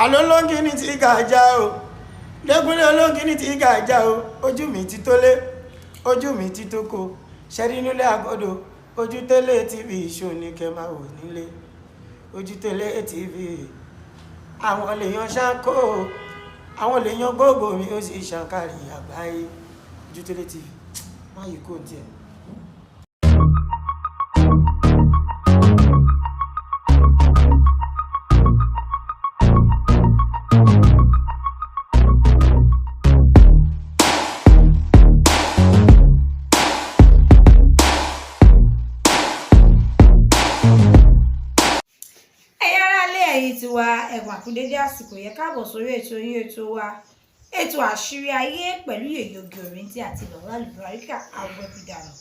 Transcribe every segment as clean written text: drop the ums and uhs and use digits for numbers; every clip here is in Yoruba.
Àlọ́ olóńgìní tí gàjà o, lẹ́kúnlé olóńgìní tí gàjà o. Ojú mi ti tó lé, ojú mi ti tó ko, ṣẹ́rí nílé àgọ́dọ̀. Ojútẹ́lẹ̀ TV ṣò ní kẹ́ máa wò nílé. Ojútẹ́lẹ̀ TV, àwọn lèèyàn ṣáko, àwọn lèèyàn gbogbo mi, ó sì ṣàǹkàrí àgbáyé. Ojútẹ́lẹ̀ TV, má yìí kò tiẹ̀. Ẹ̀yin aráalé, ẹ̀yin tiwa, ẹ̀wọ̀n àkúndéédé àsìkò yẹ. Káàbọ̀ sórí ètò yín, ètò wa, ètò Àṣírí Ayé pẹ̀lú Yèyé Oge Òrìntì àti Bàbá Àlùbáríkà Awẹ́bídànù,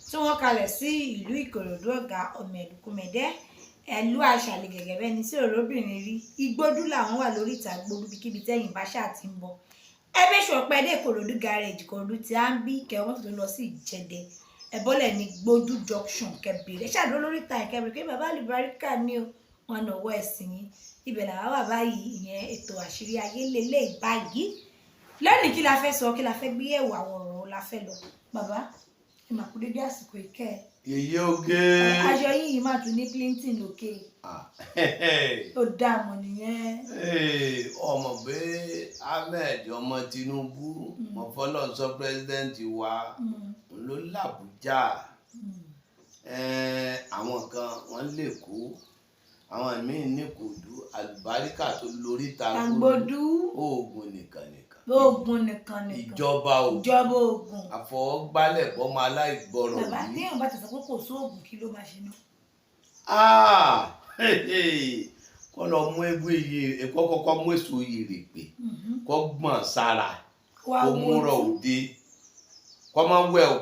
tí wọ́n kalẹ̀ sí ìlú Ìkòròdú, Ọ̀gá ọmọ ẹ̀lùkúmẹ̀dẹ́ ẹ̀lú àṣàlẹ̀ gẹ̀gẹ̀ bẹ́ni tí òróbìnrin rí. Igbódú làwọn wà lórí ìta gbódú. Bíkíbi tẹ́yìn bá ṣáà ti ń bọ̀, ẹ bẹ́ ṣọpẹ́ dé Ìkòròdú garage, Ìkòròdú tí a ń bí kẹwọ́n tó lọ sí Ìjẹ̀dẹ̀, ẹ bọ́lẹ̀ ní Gbódú junction, kẹbìrì ṣàdúró lórí ìta ìkẹbìrì pé Bàbá Àlùbáríkà ní o, wọn nà ọwọ́ ẹ̀sìn yín. Ibẹ̀ làwa wà báyìí. Ìyẹn ètò Àṣírí Ayé lélẹ̀ báyìí. Lónìí, kí la fẹ́ sọ? Kí la fẹ́ gbé yẹ̀wò? Àwọn ọ̀rọ̀ la fẹ́ lọ. Bàbá, ẹ mà kú dédé àsìkò ìkẹ́ ẹ. Yèyé Oge. Aṣọ yìí yìí máa tún ní clinton lókè. Ó dá a mọ̀ nìyẹn. Ọmọ pé Ahmed ọmọ Tinubu mọ̀fọ́lọ́sọ, president wa ló làbújá. Àwọn kan wọ́n lè kó, àwọn míín ní Kòdú àlùbáríkà tó lórí ta. Tàǹgbòdú. Oògùn nìkan nìkan. Oògùn nìkan nìkan. Ìjọba oògùn. Ìjọba oògùn. Àfọwọ́gbálẹ̀ bọ́mọ aláìgbọràn. Bàbá, yìí. Téèyàn bá ti sọ pé kò sóògùn, kí ló máa ṣe náà? Ah! Kọ́ lọ mú ewé iye, kọ́ kọ́kọ́ mú èso ìrèpè, kọ́ gbọ̀n sára, wá kó wo múrọ̀ ojú. Òde kọ́ máa wẹ̀ o,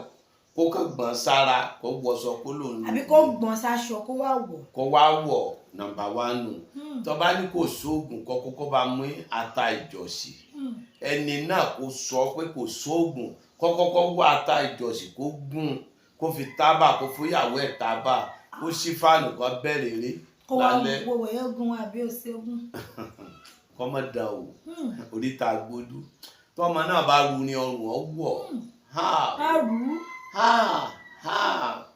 kó kàn gbọ̀n sára, kó wọṣọ, kó lòun àbí kó gbọ̀n sáṣọ, kó wá wọ̀. Kó wá wọ̀, number one nù. Tó bá ní kò sóògùn, kọ́ kókó bá mú ata ìjọsìn. Ẹni náà kó sọ pé kò sóògùn, kó kọ́kọ́ wá ata ìjọsìn, kó gún, kó fi tábà, kó fúyàwó ẹ̀ tábà, kó sí fáànù, kó bẹ̀rẹ̀ eré kó wá lálẹ́. wo wẹ̀yẹ́gun àbí òṣègùn. Kọ́ mọ́ da o oríta gbódú. Tọ́mọ náà bá ru ní ọrùn ọwọ́ ha. Á rú ú. Ha ha,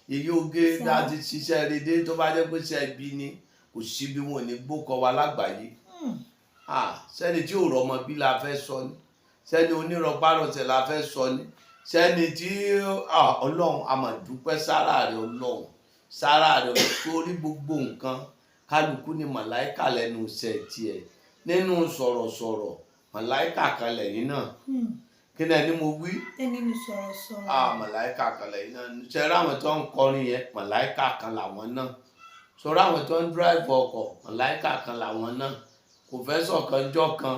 Yèyé Oge. Sá. Láti ṣiṣẹ́ rédé, tó bá jẹ́ pé ṣe ibi ni, kò sí bí wọn ò ní gbókọ wa lágbàáyé. Sẹ́ni tí ò rọmọ bí la fẹ́ sọ ni, sẹ́ni onírọ̀párọ̀sẹ̀ la fẹ́ sọ ni, sẹ́ni tí Ọlọ́run a máa dúpẹ́ sára rẹ̀, Ọlọ́run sára rẹ̀ torí gbogbo nǹkan. Kálukú ni màláìkà lẹ́nu iṣẹ́ tiẹ̀. Nínú sọ̀rọ̀sọ̀rọ̀, màláìkà kan lẹ́yìn náà. Kí ni ẹni mo wí? Ẹni ní sọ̀rọ̀sọ̀rọ̀. Màláìkà kan lẹ́yìn náà. Ṣe rí àwọn tó ń kọrin yẹn, màláìkà kan làwọn náà. Sọ̀rọ̀ àwọn tó ń drive ọkọ̀, màláìkà kan làwọn náà. Kò fẹ́ sọ̀kan jọ́ kan,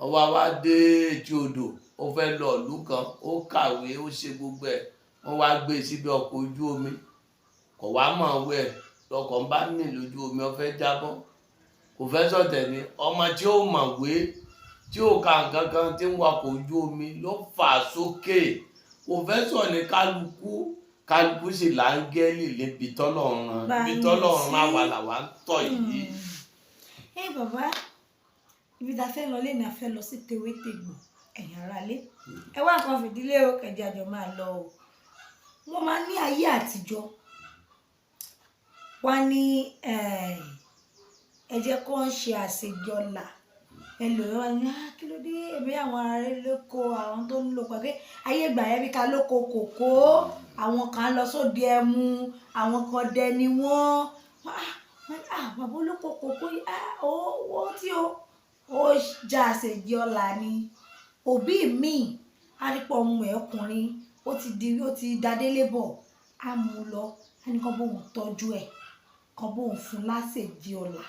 ọwọ́ wa dé etí odò, ó fẹ́ lọ ìlú kan, ó kàwé, ó ṣe gbogbo ẹ̀, wọ́n wá gbé e síbi ọkọ̀ ojú omi, kò wá mọ̀ wẹ̀, lọkọ̀ ń bá mì lójú omi, ó fẹ́ jábọ́. Kò fẹ́ sọ̀tẹ̀ ni ọmọ tí ó mọ̀wé, tí ó ka nǹkan kan, tí ń wakọ̀ ojú omi ló fà sókè. Kò fẹ́ sọ̀ ní kálukú, kálukú sì láńgẹ́lì níbi tọ́lọ́run rán, níbi tọ́lọ́run rán wa làwa ń tọ̀ yìí. Ẹ bàbá, ibi tá a fẹ́ lọ lẹ́nu, a fẹ́ lọ sí tewétegbò. Ẹ̀yin aráalé, ẹ wá nǹkan fìdílé o, kẹjẹ àjọ máa lọ o. Wọ́n máa ní ayé àtijọ́ wá ní ẹ jẹ́ kó ń ṣe àṣejọlà ẹlòmíràn ní. Kí ló dé? Ẹbí àwọn ará lóko, àwọn tó ń lò pé ayé ìgbà yẹn bí ká lóko kòkó, àwọn kan lọ sóde ẹmu, àwọn kan dẹ ni wọ́n. Bàbá olóko kòkó yìí, owó tí ó já àṣejọlà ni. Òbí mi á rí pé ọmọ ẹ̀ ọkùnrin ó ti di, ó ti dadélé bọ̀, á mú un lọ, á ní kán bóun tọ́jú ẹ̀, kán bóun fún láṣejì ọ̀la.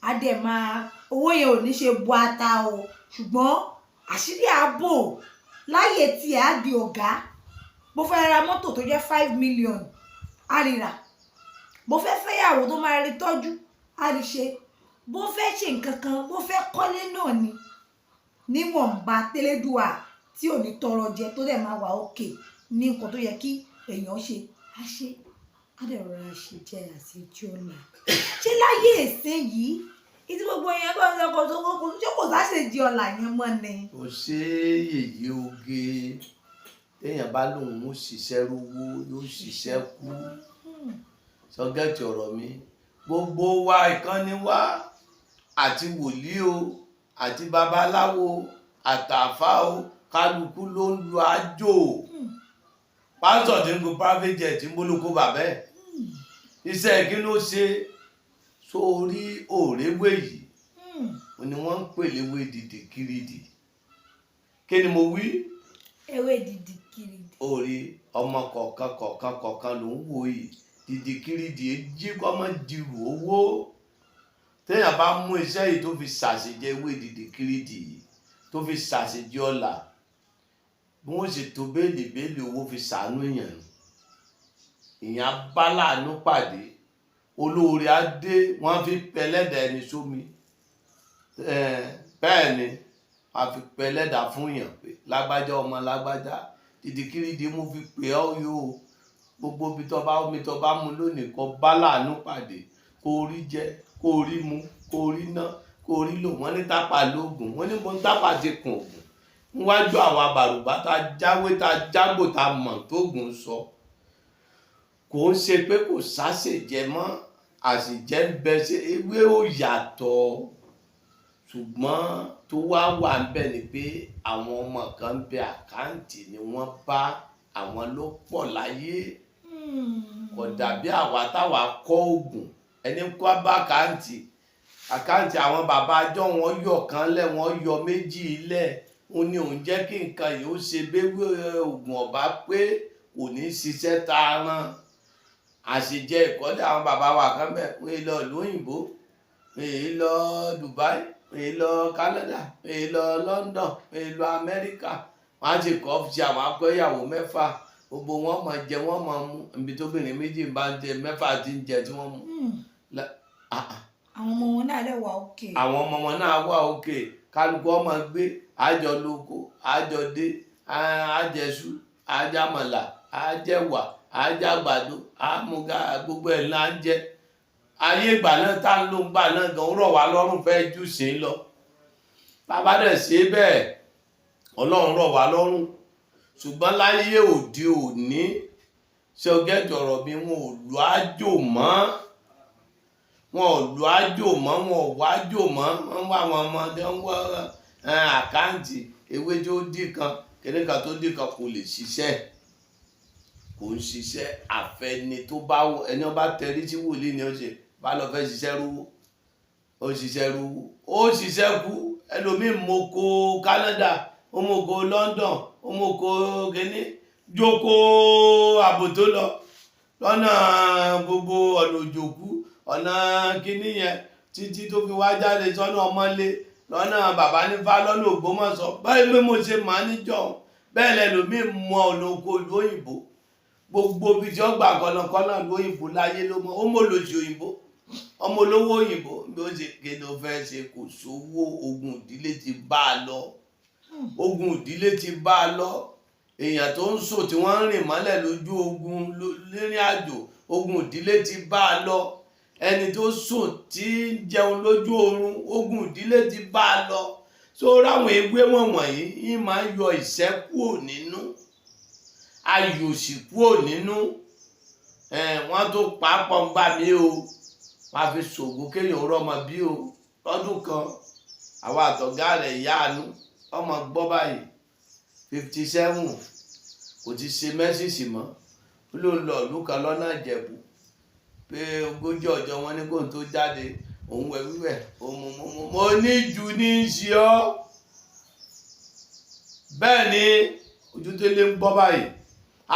Á dẹ̀ máa owó yẹn ò ní ṣe bu ata o, ṣùgbọ́n àṣírí ààbò láyè tiẹ̀ á di ọ̀gá. Bó fẹ́ ra mọ́tò tó jẹ́ 5 million, á rí rà. Bó fẹ́ fẹ́yàwó tó máa rí tọ́jú, á rí ṣe. Bó fẹ́ ṣe nǹkan kan, bó fẹ́ kọ́lé náà ni níwọ̀nba tẹ́lẹ́dùà tí ò ní tọrọ jẹ, tó dẹ̀ máa wà òkè ní nǹkan tó yẹ kí èèyàn ṣe, á ṣe, á dẹ̀ rọra ṣe jẹ́ àṣejù ọ̀la. Ṣé láyé ìsìn yìí Ìtí gbogbo yẹn bá ń sọ kò tó kò ṣé kò sáṣejì ọ̀la yẹn mọ́ ni. Kò ṣe yèyé oge. Téèyàn bá lóun ó ṣiṣẹ́ rówó, yóò ṣiṣẹ́ kú. Sọgẹ́tì ọ̀rọ̀ mi, gbogbo wa ìkànnì wa, àti wòlíì o, àti babaláwo, àtàfà o, kálukú ló ń lu àjò. Pásítọ̀ tí ń gun private jet ń bólókó bàbá ẹ̀, iṣẹ́ kí ló ṣe sórí òrèwé yìí ni wọ́n ń pè léwé dìdì kiridi. Kí ni mo wí? Ewé dìdì kiri. Orí ọmọ kọ̀ọ̀kan kọ̀ọ̀kan kọ̀ọ̀kan ló ń wò yìí. Dìdì kiridi jí kọ́mọ dirù owó. Téèyàn bá mú iṣẹ́ yìí tó fi ṣàṣejẹ ewé dìdì kiridi yìí, tó fi ṣàṣejẹ ọ̀la, bí wọ́n ṣe tó béèlì béèlì owó fi ṣàánú èèyàn nù. Èèyàn bá láàánú pàdé, olóore á dé, wọ́n fi pẹlẹ́dà ẹni sómi. Bẹ́ẹ̀ ni a fi pẹlẹ́dà fún yàn pé lágbájá, ọmọ lágbájá, dìdìkìrìdì mú fi pè ọ́ yóò. Gbogbo ibi tó bá omi tó bá mu lónìí, kó bá láàánú pàdé, kó rí jẹ, kó rí mu, kó rí ná, kó rí lò. Wọ́n ní tápà lóògùn, wọ́n ní mo ń tápà ti kùn ògùn níwájú àwa bàrùbá tá a jáwé, tá a jágbò, tá a mọ̀ tóògùn sọ. Kò ń ṣe pé kò sáṣèjẹ mọ́, àṣìjẹ ń bẹ, ṣe ewé ò yàtọ̀, ṣùgbọ́n tó wá wà ń bẹ̀ ni pé àwọn ọmọ kan ń bẹ, account ni wọ́n bá, àwọn ló pọ̀ láyé. Kò dàbí àwa táwa kọ́ oògùn. Ẹni kọ́ bá account, account àwọn bàbá àjọ wọn yọ kan lẹ̀, wọ́n yọ méjì lẹ̀. Ó ní òun jẹ́ kí nǹkan yìí ó ṣe béwé oògùn ọ̀bá pé kò ní ṣiṣẹ́ tá a rán. Àṣejẹ ìkọ́lé àwọn bàbá wa kan bẹ̀, wọ́n lọ ìlú òyìnbó, wọ́n lọ Dubai, wọ́n lọ Canada, wọ́n lọ London, wọ́n lọ Amẹ́ríkà. Wọ́n á ti kọ́ ṣe àwọn akọ́yàwó mẹ́fà, gbogbo wọn máa jẹ, wọ́n máa mú. Ibi tóbìnrin méjì bá ń jẹ, mẹ́fà ti ń jẹ tí wọ́n mú. Ah, ah. Àwọn ọmọ wọn náà lè wà òkè. Àwọn ọmọ wọn náà wà òkè. Kálukú ọmọ gbé àjọ lóko, àjọ dé, àjẹsú, àjàmọ̀là, àjẹwà, àjàgbàdo, àmúga, gbogbo ẹ̀ là ń jẹ. Ayé ìgbà náà tá ń lò ń gbà náà gan, ó rọ̀ wá lọ́rùn fẹ́ jù sí lọ. Bàbá dẹ̀ ṣe bẹ́ẹ̀, Ọlọ́run rọ̀ wá lọ́rùn. Ṣùgbọ́n láyé òde òní, ṣé o gẹ́jọ ọ̀rọ̀ mi? Wọn ò lù ájò mọ́, wọn ò lù ájò mọ́, wọn ò wájò mọ́. Wọ́n wá àwọn ọmọdé ń wá account. Ewé tó dì kan kéde kan tó dì kan kò lè ṣiṣẹ́, kò ń ṣiṣẹ́. Àfẹni tó bá ẹni ó bá tẹrí sí wòlíì ni ó ṣe bá lọ fẹ́ ṣiṣẹ́ rówó, ó ṣiṣẹ́ rówó, ó ṣiṣẹ́ kú. Ẹlòmíì moko Canada, ó moko London, ó moko kínní, jókòó àbò tó lọ lọ́nà gbogbo ọ̀nà òjòkú, ọ̀nà kínní yẹn, títí tó fi wá jáde sọ́nà ọmọlé, lọ́nà bàbá nífà, lọ́nà Ògbómọ̀ṣọ́. Báyìí pé mo ṣe máa níjọ́ bẹ́ẹ̀ lẹ́lòmíì mọ ọ̀nà oko ìlú òyìnbó, gbogbo ibi tí ó gbà kọ̀nàkọ́nà ìlú òyìnbó láyé ló mọ. Ó mọ olóṣì òyìnbó, ọmọ olówó òyìnbó bí ó ṣe kéde ó fẹ́ ṣe. Kò sówó, ogun ìdílé ti bá a lọ, ogun ìdílé ti bá a lọ. Èèyàn tó ń sùn tí wọ́n ń rìn mọ́lẹ̀ lójú ogun lérìn àjò, ogun ìdílé ti bá a lọ. Ẹni tó sùn tí ń jẹun lójú oorun, ogun ìdílé ti bá a lọ. So ráwọn ewé wọ̀nyí yìí máa ń yọ ìṣẹ́ kúrò nínú ayòsì, kúrò nínú wọ́n tó pa á pọ̀ ń gbà mí o, wọ́n á fi ṣògùn kéèyàn rọ́mọ bí o. Lọ́dún kan, àwọn àtọ̀gá rẹ̀ ìyá àánú ọmọ gbọ́ báyìí, 57, kò ti ṣe menses mọ́. Ó lóun lọ ìlú kan lọ́nà Ìjẹ̀bú pé 40 ọjọ́ wọn ní kóun tó jáde. Òun wẹ̀ wíwẹ̀, òun mú mú mú. Mo ní jù ní í ṣe ọ́. Bẹ́ẹ̀ ni ojú tó lé ń gbọ́ báyìí,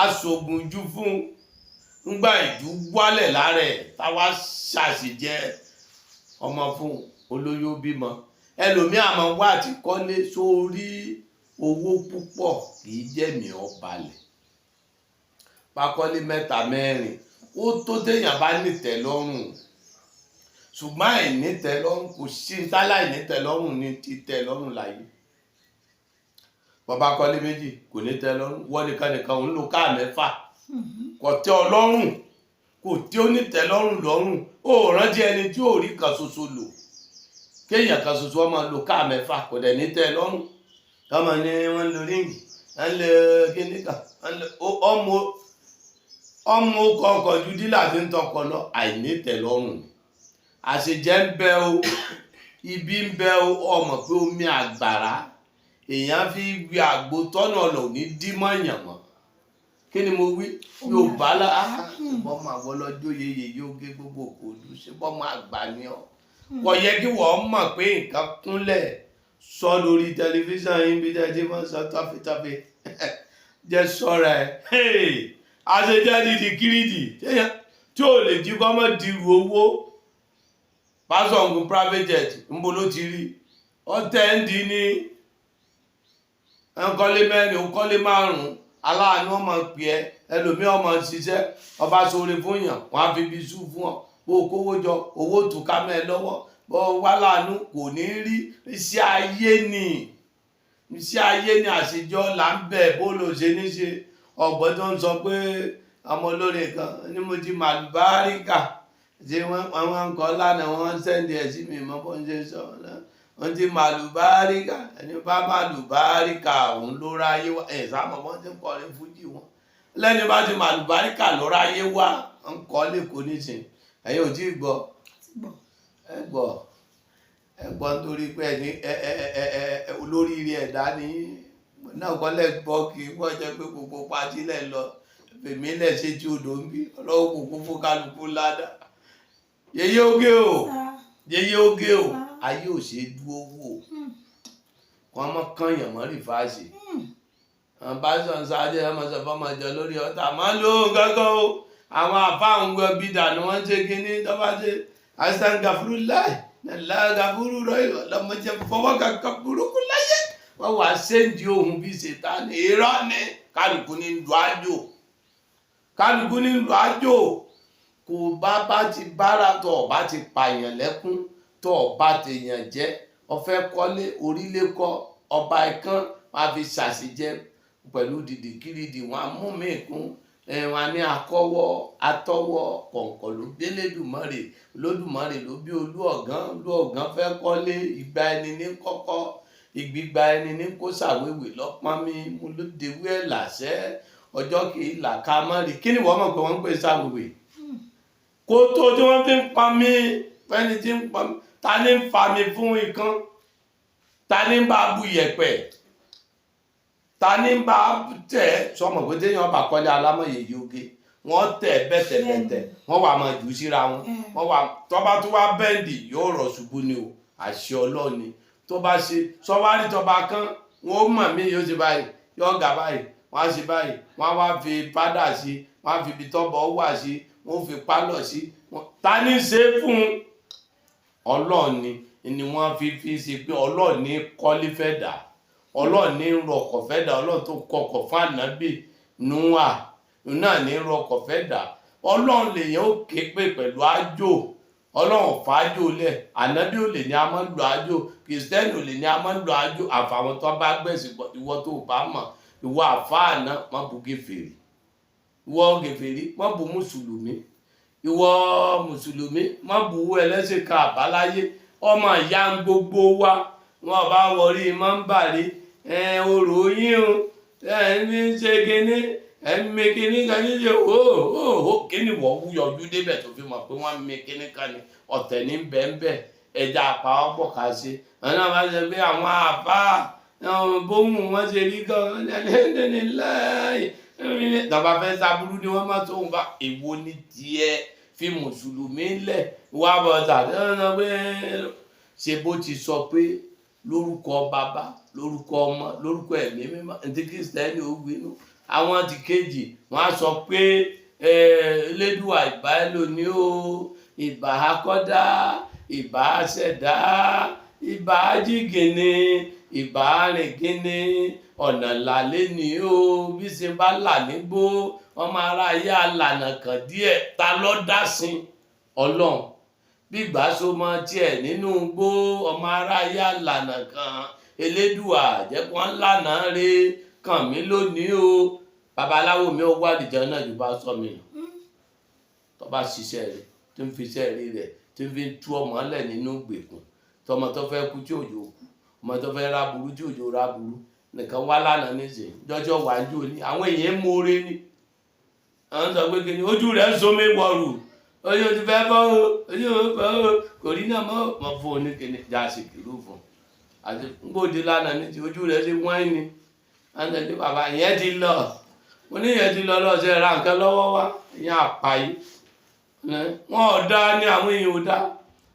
aṣògùn ju fún ńgbà ìjú wálẹ̀ lára ẹ̀, táwa ṣàṣìjẹ ọmọ fún olóyún bímọ. Ẹlòmíì àmọ́ wá àti kọ́lé sórí owó púpọ̀, kì í jẹ́mi ọ́ balẹ̀. Bá kọ́lé mẹ́ta mẹ́rin, ó tó téèyàn bá nítẹ́ lọ́rùn. Ṣùgbọ́n àìnítẹ́ lọ́rùn, kò sí táláì nítẹ́ lọ́rùn ní títẹ́ lọ́rùn láyé. Bàbá kọ́lé méjì, kò ní tẹ́ lọ́rùn. Wọ́n nìkan nìkan òun lò káà mẹ́fà, kò tẹ́ ọ lọ́rùn, kò tí ó ní tẹ́ lọ́rùn lọ́rùn. Ó rántí ẹni tí ò rí kan ṣoṣo lò. Kéèyàn kan ṣoṣo ọmọ lo káà 6 kò dẹ̀ ní tẹ́ ẹ lọ́rùn. Ọmọ ni wọ́n ń lo ríǹgì, wọ́n ń lo kíní kan, wọ́n ń lo ọmọ ọmọ ọkọ̀ ju dílà tí ń tọkọ lọ. Àìnítẹ̀lọ́rùn ni àṣejẹ ń bẹ o, ibi ń bẹ o. Ọmọ pé omi àgbàrá èèyàn fi wí àgbo tọ́nà ọ̀lọ̀ ní dímọ̀ èèyàn mọ́. Kí ni mo wí? Yorùbá lá bọ́mọ àwọn ọlọ́jọ́ yeye yóò gé gbogbo òkòlù ṣe bọ́mọ àgbà ni ọ́. Kò yẹ kí wọ́n mọ̀ pé nǹkan kúnlẹ̀ sọ lórí tẹlifíṣàn yín bí jẹ́ tí wọ́n sọ tọ́fítọ́fí jẹ́ sọ́ra ẹ̀. Àṣejẹ́ dídì kírìdì tí ò lè jí kọ́ mọ́ dirú owó. Pásọ̀ ń gun private jet, ńbo ló ti rí? Ọ̀tẹ̀ ń di ní nkọ́lé 4, nkọ́lé 5. Aláàánú ọmọ pè ẹ́, ẹlòmíì ọmọ ṣiṣẹ́ ọba sóore fún yàn, wọn á fi bí sú fún ọ. Bó o kówó jọ, owó tù ká mẹ́ ẹ lọ́wọ́. Bó o wá láàánú kò ní rí. Iṣẹ́ ayé ni, iṣẹ́ ayé ni. Àṣejọ là ń bẹ̀. Bó ló ṣe ní ṣe ọ̀gbọ́n tó ń sọ pé ọmọ olórin kan ní mo ti màlúbáríkà tí wọ́n wọ́n ń kọ́ lánàá, wọ́n ń send ẹ̀ sí mi mọ́ bó ń ṣe sọ. Wọ́n ti màlúbáríkà, ẹni bá màlúbáríkà òun ló ráyé wá. Ẹ̀ sáà mọ̀ wọ́n ti ń kọrin fújì wọn lẹ́ni bá ti màlúbáríkà ló ráyé wá. Ń kọ́ lẹ́kọ̀ọ́ nísìn. Ẹ̀yin ò tí ì gbọ́? Ẹ gbọ́, ẹ gbọ́, nítorí pé ẹni ẹ ẹ ẹ ẹ olóríire ẹ̀dá ní náà kọ́ lẹ́ gbọ́. Kí wọ́n jẹ́ pé gbogbo pátí lẹ̀ lọ fèmí lẹ̀ ṣe tí odò ń bí ọlọ́wọ́ kò kún fún kálukú ládàá. Yeye oge o, yeye oge o, ayé ò ṣe dúró wò. Wọn mọ kànyàn mọ rìfáàsì. Àwọn pásítọ̀ ń sáré ọmọ sọ fọmọ jọ lórí ọ̀tá máa ń lo gángan o. Àwọn àfáà ń wọ bídà ni wọ́n ń ṣe kínní tó bá ṣe àìsàn gàfúrú láì nàlá gàfúrú rọ lọmọdé fọwọ́ kankan burúkú láyé. Wọ́n wàá séǹdì ohun bíi ṣètánì. Irọ́ ni. Kálukú ní lu àjò, kálukú ní lu àjò. Kò bá bá ti bára tó ọba ti pààyàn lẹ́kún, tó ọba tèèyàn jẹ́, ọfẹ́ kọ́lé orílẹ̀ kọ́ ọba ẹ̀kan máa fi ṣàṣìjẹ pẹ̀lú dìdì kírìdì. Wọn á mú mi kún wọn ní akọ́wọ́ atọ́wọ́ kọ̀ǹkọ̀ ló bí Elédùmarè. Olódùmarè ló bí Olú Ọ̀gán. Olú Ọ̀gán fẹ́ kọ́lé ìgbà ẹni ní kọ́kọ́ ìgbìgbà ẹni ní kó ṣàwéwè lọ́pọ́n mi mo ló dewé ẹ̀ làṣẹ ọjọ́ kì í là ká mọ́ rí. Kí ni wọ́n mọ̀ pé wọ́n ń pè ṣàwéwè kó tó tí wọ́n fi ń pa mí fẹ́ni tí ń pa mí? Ta ni ń fa mi fún ikán? Ta ni ń bá bu yẹ̀pẹ̀? Ta ni ń bá tẹ̀? Sọmọ pé téèyàn bá kọ́lé alámọ̀yẹ yoge, wọ́n tẹ̀ bẹ́tẹ̀bẹ́tẹ̀, wọ́n wà máa jù síra wọn. Wọ́n wà tọ́ba tó wá bẹ́ǹdì yóò rọ̀ ṣubú ni o. Àṣẹ Ọlọ́ọ̀ni tó bá ṣe sọwárí tọba kan, wọ́n ó mọ̀ mí yóò ṣe báyìí, yóò gà báyìí, wọ́n á ṣe báyìí, wọ́n á wá fi pádà sí, wọ́n á fi ibi tọ́bọ̀ wà sí, wọ́n ó fi pálọ̀ sí. Ta ní ṣe fún Ọlọ́ọ̀ni ni wọ́n fi ṣe pé Ọlọ́ọ̀ni kọ́lé fẹ́ dà, Ọlọ́ọ̀ni ń rọkọ̀ fẹ́ dà. Ọlọ́ọ̀ni tó kọkọ̀ fún ànábì Núà náà ní rọkọ̀ fẹ́ dà. Ọlọ́run lèyàn ó ké pè pẹ̀lú àjò. Ọlọ́run fàájò lẹ̀. Ànábì ò lè ní a máa ń lo àjò, kìrìsìtẹ́nì ò lè ní a máa ń lo àjò, àfàwọn tó bá gbẹ̀sìn gbọ́. Ìwọ tó bá mọ̀, ìwọ àfáà náà má bu kèfèrí, ìwọ kèfèrí má bu mùsùlùmí, ìwọ mùsùlùmí má bu ẹlẹ́sìn kan àbáláyé. Ọmọ ìyá ń gbogbo wa. Wọn bá wọrí mọ́ńbàrí ẹ orò yín o, ẹ ń ṣe kinní, ẹ ń mi kinní kan ní ṣe hó hó hó. Kíni wọ́n wú yọjú débẹ̀ tó fi mọ̀ pé wọ́n mi kinní kan ní ọ̀tẹ̀ ní bẹ́ẹ̀nbẹ́ẹ̀? Ẹja àpá ọ̀pọ̀ ká ṣe. Àwọn náà máa ń ṣe pé àwọn àbá bóun wọn ṣe rí gan láì tàbá fẹ́ sábúrú ni wọ́n máa tóun bá. Èwo ní tiẹ̀? Fi mùsùlùmí lẹ̀ wá bọ̀ tàbí ọ̀nà pé ṣe bó ti sọ pé lórúkọ bàbá, lórúkọ ọmọ, lórúkọ ẹ̀mí mímọ́. Ntí kìrìsìtẹ́nì ó gbinú àwọn ti kejì, wọ́n á sọ pé Elédùà ìbà ẹ lónìí o, ìbà akọ́dá, ìbà aṣẹ̀dá, ìbà ajígìnì, ìbà arìngìnì, ọ̀nà làlẹ́ ni o. Bí ṣe bá là nígbó, ọmọ aráyé alànà kàn díẹ̀. Ta ló dá sí? Ọlọ́run. Bí ìgbà so mọ tiẹ̀ nínú igbó, ọmọ aráyé alànà kan. Elédùà jẹ́ kó ń lànà re kàn mí lónìí o. Babaláwo mi ò wá àlìjọ náà ju bá sọ mi lọ. Tó bá ṣiṣẹ́ rẹ̀, tó ń fi iṣẹ́ rí rẹ̀, tó ń fi tú ọmọ lẹ̀ nínú ìgbèkùn, tó Tọmọ tó fẹ́ kú tí òjò kú, ọmọ tó fẹ́ ráburú tí òjò ráburú nìkan wá lánàá nísìnyí, jọjọ wà ń jò ní àwọn èèyàn mórè ni. Àwọn sọ pé kíni ojú rẹ̀ ń somi wọ̀rù, ojú ti fẹ́ bọ́ o, ojú ò bọ́ o, kò rí náà mọ́ mọ́ fún oníkíní já sí kìlú fún àti ngbòdì lánàá ní ti ojú rẹ̀ ṣe wọ́n ní. Àwọn sọ pé bàbá ìyẹn ti lọ, mo ní ìyẹn ti lọ lọ́sẹ̀ ra nǹkan lọ́wọ́ wá, ìyẹn àpáyé wọn ò dá ní àwọn èèyàn ò dá.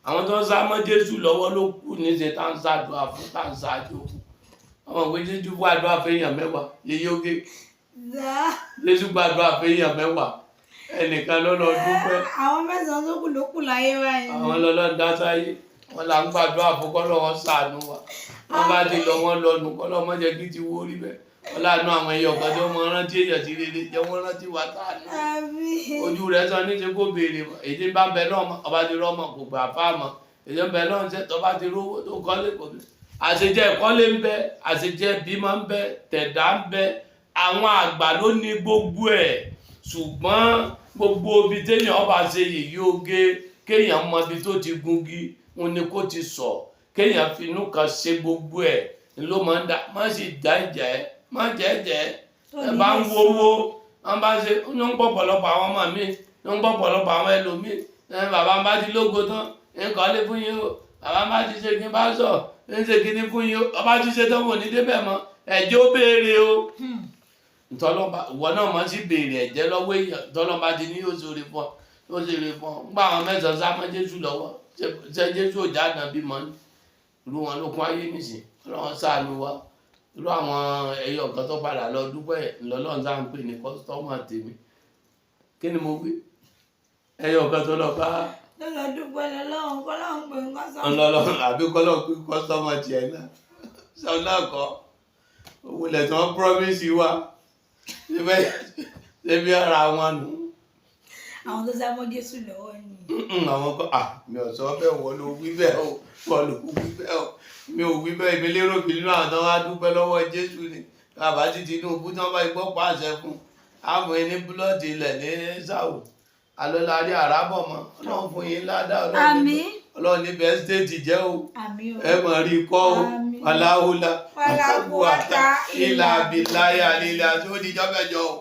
Àwọn tó ń sá mọ́ Jésù lọ́wọ́ ló kù níṣẹ́ tá ń ṣàdúrà fún, tá ń ṣáájú fún. Ọmọ pé Jésù gbàdúrà fẹ́yàn 10, yeye oge. Jésù gbàdúrà fẹ́yàn 10, ẹnìkan ló lọ dúpẹ́. Àwọn mẹ́sàn-án tó kù ló kù láyé báyìí. Àwọn lọ́lọ́ ń dá sáyé wọn là ń gbàdúrà fún, kọ́lọ́ wọn ṣàánú wa. Wọn bá ti lọ, wọn lọ nù, kọ́lọ́ wọn jẹ́ kí ti wó rí bẹ́ẹ̀. Wọn láàánú àwọn ẹyọ kan tí wọ́n rántí èèyàn sí rere, jẹ́ wọ́n rántí wa táànù. Àmín. Ojú rẹ̀ sọ ní ṣe kó béèrè mọ́. Èyí tí ń bá ń bẹ lọ́mọ ọba ti rọ́mọ kò gbà fáàmọ́, èyí ń bẹ lọ́n ṣe tọ́ba ti rówó tó kọ́lé kò bí. Àṣejẹ ìkọ́lé ń bẹ, àṣejẹ bímọ ń bẹ, tẹ̀dá ń bẹ. Àwọn àgbà ló ní gbogbo ẹ̀, ṣùgbọ́n gbogbo ibi téèyàn ọba ṣe yìí oge, kéèyàn mọ ibi tó ti gungi wọn ni kó ti sọ, kéèyàn finú kan ṣe gbogbo ẹ̀ ló máa ń dá. Má sì dá ìjà ẹ, má jẹ́ jẹ́ ẹ bá ń wowó wọn bá ṣe ń gbọ́ pọ̀lọpọ̀ àwọn ọmọ mi, ń gbọ́ pọ̀lọpọ̀ àwọn ẹlòmíì. Ẹ bàbá bá ti lógo tán, ń kọ́lé fún yín o. Bàbá bá ti ṣe kí n bá sọ, ń ṣe kíní fún yín o. Ọba ti ṣe tán, wò ní débẹ̀ mọ́. Ẹ̀jẹ̀ ó béèrè o. Ntọ́lọ́ba ìwọ náà mọ̀ sí béèrè ẹ̀jẹ̀ lọ́wọ́ èèyàn. Ntọ́lọ́ba ti ní yóò ṣoore fún ọ, yóò ṣoore fún ọ. Ńgbà àwọn mẹ́sàn-án sá mọ́ Jésù lọ́wọ́, ṣé Jésù ò já nàbí mọ́ ni? Irú wọn ló kún ayé nísìn. Ọlọ́run ṣàánú wa. Irú àwọn ẹyọ kan tó padà lọ dúpẹ́ ńlọlọ́run sá ń pè ní customer tèmi. Kí ni mo wí? Ẹyọ kan tó lọ bá Tó lọ dúpẹ́ lọ́lọ́run, kọ́lọ́run pé nǹkan sọ. Ńlọlọ́run àbí kọ́lọ́ pé customer tiẹ̀ náà sọ náà kọ́ owó ilẹ̀ tí wọ́n promise wa ṣebí ara wọn nù. Àwọn tó sá mọ́ Jésù lọ́wọ́ ni. Àwọn kọ́ à, mi ò sọ bẹ́ẹ̀. Wọ́n ló wí bẹ́ẹ̀ o, wọ́n ló wí bẹ́ẹ̀ o, mi ò wí bẹ́ẹ̀. Èmi lérò bí nínú àwọn tó wá dúpẹ́ lọ́wọ́ Jésù ni. Bàbá ti Tinubu tí wọ́n bá gbọ́ pàṣẹ fún àmọ́ ní búlọ́ọ̀dì ilẹ̀ ní sáwò alọ́lárí àràbọ̀ mọ́. Ọlọ́run fún yín ládàá. Àmín. Ọlọ́run ní bẹ́ẹ̀ state jẹ́ o. Àmín o. Ẹ mọ̀ rí kọ́ o. Àmín. Aláhùlà Wàlá ìlà bìláyà lílà tí ó dijọ́ mẹ́jọ o.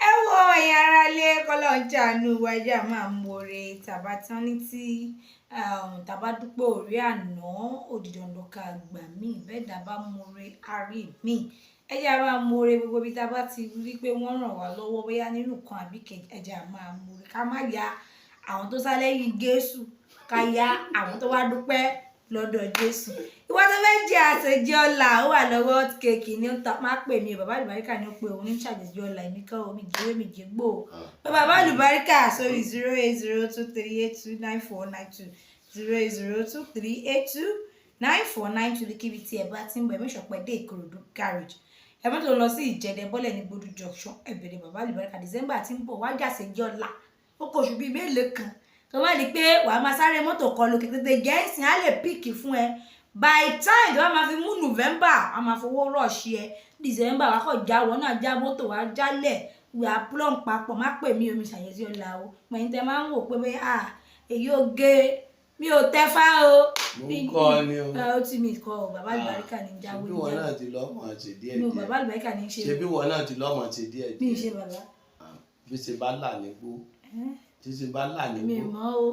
Ẹ wo, ẹ̀yin ará ilé, kọ́lọ́ ń jàánú wájà máa ń mọ̀ọ́rẹ́ tàbá tán ní tí tàbá dúpẹ́ orí àná, ó di dandan ká gbà míì. Bẹ́ẹ̀ dá bá mọ̀ọ́rẹ́ àrí míì, ẹ jẹ́ a máa mọ̀ọ́rẹ́ gbogbo ibi tá a bá ti rí pé wọ́n ràn wá lọ́wọ́, bóyá nínú kan àbí kejì. Ẹ jẹ́ a máa mọ̀ọ́rẹ́, ká má ya àwọn tó sá lẹ́yìn Jésù, ká ya àwọn tó wá dúpẹ́ lọ́dọ̀ Jésù. Ìwọ tó fẹ́ jẹ àṣejẹ ọ̀la, ó wà lọ́wọ́ kéèkì ní ó ta. Má pè mí o, bàbá àlùbáríkà ní ó pé òun ní ṣàjèjì ọ̀la. Èmi kọ́ omi jẹ́wé mi jẹ́gbó o. Pé bàbá àlùbáríkà sórí 08023829492, 08023829492. Kíbi tí ẹ bá ti ń bọ̀, ẹ mẹ́sàn pẹ́ dé Ìkòròdú garage, ẹ mọ́tò lọ sí Ìjẹ̀dẹ̀, bọ́lẹ̀ ní Gbódú junction, ẹ bèrè bàbá àlùbáríkà. December ti ń bọ̀ wájà, àṣejẹ ọ̀la ó kọ oṣù bíi mélòó kan tó bá di pé wàá máa sáré mọ́tò kọlu kété gẹ̀ẹ́sì á lè pick fún ẹ. By time tó bá máa fi mú November, a máa fowó rush ẹ. December wàá kọ̀ já wọn náà, já mọ́tò wàá jálẹ̀, wàá plum papọ̀. Má pè mí omi ṣàyẹ̀sí ọ̀la o. Mọ̀yìn tẹ máa ń wò pé bẹ́ẹ̀ à èyí ò ge, mi ò tẹ́ fá o. Mo ń kọ́ ni o. Ó ti mi kọ́ o. Bàbá àlùbáríkà ní jáwé. Ṣebí wọn náà ti lọ́mọ ṣe díẹ̀ Mi ò díẹ̀. Bàbá àlùbáríkà ní ṣe. Ṣebí wọn náà ti lọ́mọ ṣe díẹ̀ Mi ì díẹ̀. ṣe bàbá. Bí ṣe bá là nígbó, tí ṣe bá là Mi nígbó. mọ́ o.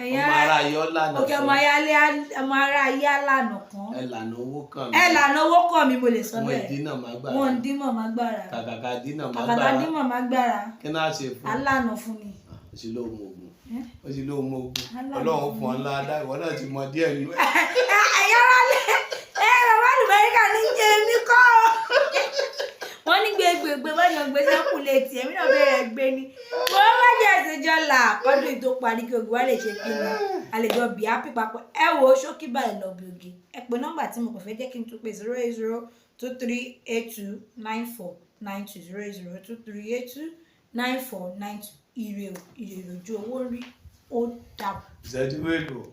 Ẹ̀yin Ọmọ ara yọ lànà. Òkè ọmọ ayálé, ọmọ ará ayé alànà kan. Ẹ lànà owó kan Ẹ lànà owó kàn mí, mo lè sọ wọn. bẹ́ẹ̀. Ìdínà má gbára. Wọn ń dímọ̀ má gbára. Kàkàkà dínà má Kàkàtà gbára. dímọ̀ má gbára. Kí náà ṣe fún? Alànà fún ni. Ó sì lóun mọ ogun, ó sì lóun mọ ogun. Alànà. Ọlọ́run fún ọ ńlá dá, ìwọ náà ti mọ díẹ̀ nínú ẹ̀. Ẹ̀yin ará lé ẹ, bàbá àlùbáríkà ní jẹ́ èmi kọ́ ọ. Wọ́n ní gbégbégbé wọ́n ní ọgbẹ́ sẹ́kù létí ẹ̀mí náà bẹ̀rẹ̀ gbé ni wọ́n bá jẹ́ àṣejọ́ là kọ́dún yìí tó parí, kí ogun wa lè ṣe kí ni àlejò bí happy papọ̀. Ẹ wo ṣókí báyìí lọ bí oge. Ẹ pè nọ́mbà tí mo kàn fẹ́ jẹ́ kí n tún pè: 08023829492, 08023829492. Ire o, ire lójú owó rí. Ó dàbọ̀. Ìṣẹ́jú mélòó?